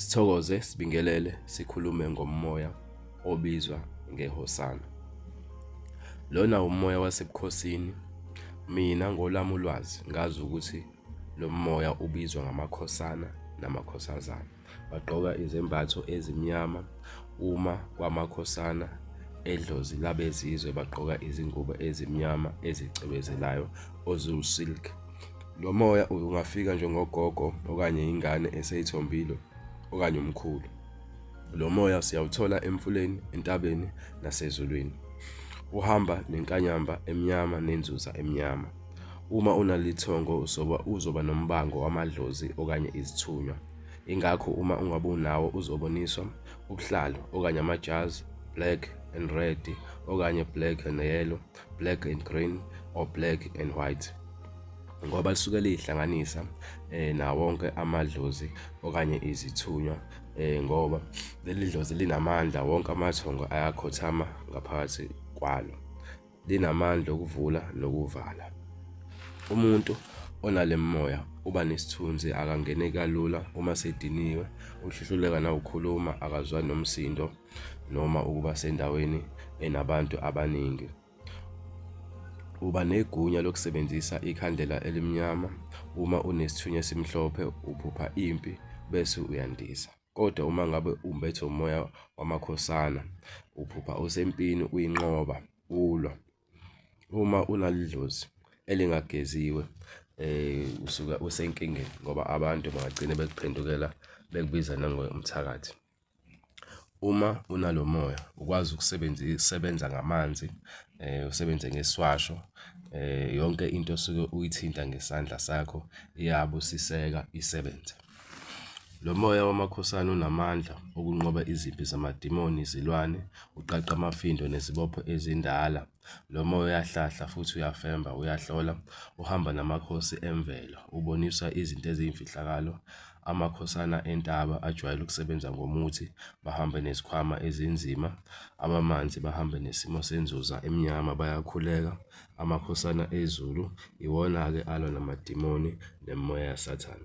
Sithokoze, sibingelele, sikhulume ngomoya obizwa ngehosana. Lona umoya wasebukhosini. Mina ngolwami ulwazi ngazi ukuthi lo moya ubizwa ngamakhosana namakhosazana. Bagqoka izembatho ezimnyama. Uma kwamakhosana edlozi labezizwe bagqoka izingubo ezimnyama ezicwebezelayo oziwu-silk. Lo moya ungafika njengogogo okanye ingane eseyithombile okanye umkhulu. Lo moya siyawuthola emfuleni, entabeni nasezulwini. Uhamba nenkanyamba emnyama nenzuza emnyama. Uma unalithongo uzoba uzoba nombango wamadlozi okanye izithunywa. Ingakho uma ungabe unawo uzoboniswa ubuhlalu okanye amajazi black and red okanye black and yellow, black and green or black and white. Ngoba lisuke liyihlanganisa nawo wonke amadlozi okanye izithunywa ngoba leli dlozi linamandla, wonke amathongo ayakhothama ngaphakathi kwalo. Linamandla okuvula nokuvala. Umuntu onale moya uba nesithunzi, akangeni kalula uma sediniwe, uhluleka nawukukhuluma, akazwani nomsindo noma ukuba sendaweni enabantu abaningi. Uba negunya lokusebenzisa ikhandlela elimnyama. Uma unesithunywa esimhlophe uphupha impi bese uyandiza. Kodwa uma ngabe umbethe umoya wamakhosana uphupha usempini uyinqoba, ulwa. Uma unalidlozi elingageziwe usuke usenkingeni ngoba abantu bangagcine bekuphendukela bekubiza nangomthakathi. Uma unalo moya ukwazi ukusebenza ngamanzi, usebenze ngesiwasho, yonke into osuke uyithinta ngesandla sakho iyabusiseka isebenze. Lo moya wamakhosana unamandla okunqoba izimpi zamadimoni, izilwane, uqaqa amafindo nezibopho ezindala. Lo moya uyahlahla futhi uyafemba, uyahlola, uhamba namakhosi emvelo, uboniswa izinto eziyimfihlakalo. Amakhosana entaba ajwayele ukusebenza ngomuthi, bahambe nezikhwama ezinzima. Abamanzi bahambe nesimo senzuza emnyama, bayakhuleka. Amakhosana ezulu iwona-ke alwa namadimoni nemimoya yaSathane.